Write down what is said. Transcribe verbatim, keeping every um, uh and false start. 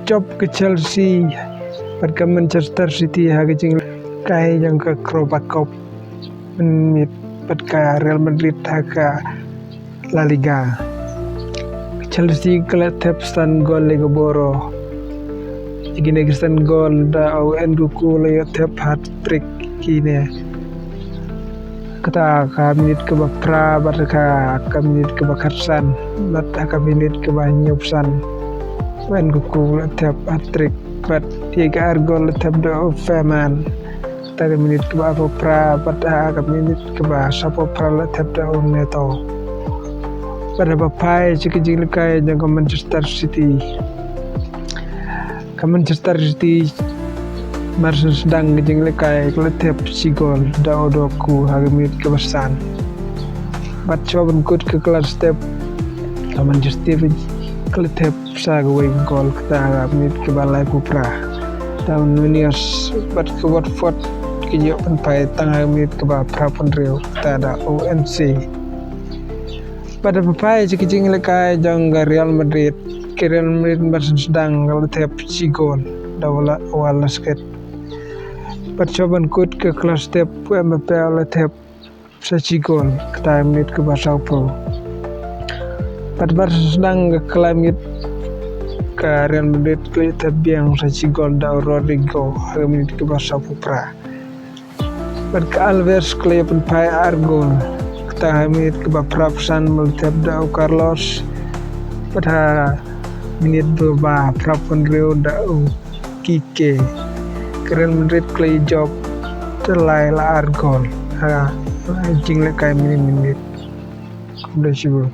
jop ka Chelsea bad ka Manchester City ha ka jingkai jong ka Carabao Cup mynmiet bad ka Real Madrid ha ka La Liga. Ka Chelsea ka la thep san gol ïa ka boro. Ïa kine ki san gol da u Nkunku la ïoh thep hat-trick kine. Kata ka minit kaba phra bad ka, ka minit kaba khatsan bad ka minit kaba hynñiewphew san. U Nkunku la thep hat-trick bad ïa ka ar gol la thep da u Fährmann. Kata ka minit kaba arphew phra bad ka minit kaba sawphew phra la thep da u Neto. Bad haba phai sha ka jingïalehkai jong ka Manchester City. Ka Manchester City mar shen sdang ka jingïalehkai ka la thep shi gol da u Doku ha ka minit kaba san. Bad shuwa ban kut ka kloi step ka Manchester City ka la thep sa kawei ka gol kata ha ka minit kaba laiphew phra. Da u Nunez bad ka Watford ka ïoh pynphai tang ha ka minit kaba phraphew hynriew kata da u Eze. Bad haba phai sha ka jingïalehkai jong ka Real Madrid, ka Real Madrid mar shen sdang ka la thep shi gol da u Wales Kid. Bad shuwa ban kut ka kloi step u Mbappe la thep sa shi gol kata ha ka minit kaba sawphew. Bad mar shen sdang ka kloi miet ka Real Madrid ka la thep biang sa shi gol da u Rodrygo ha ka minit kaba sawphew phra. Bad ka Alves ka la ïoh pynphai ar gol kata ha ka minit kaba phraphew san ba la thep da u Carlos. Bad ha ka minit ba phraphew hynriew da u Kike. Ka Real Madrid ka la ïoh jop te lai la ar gol ha ka jingïalehkai minit minit. Khublei shibun.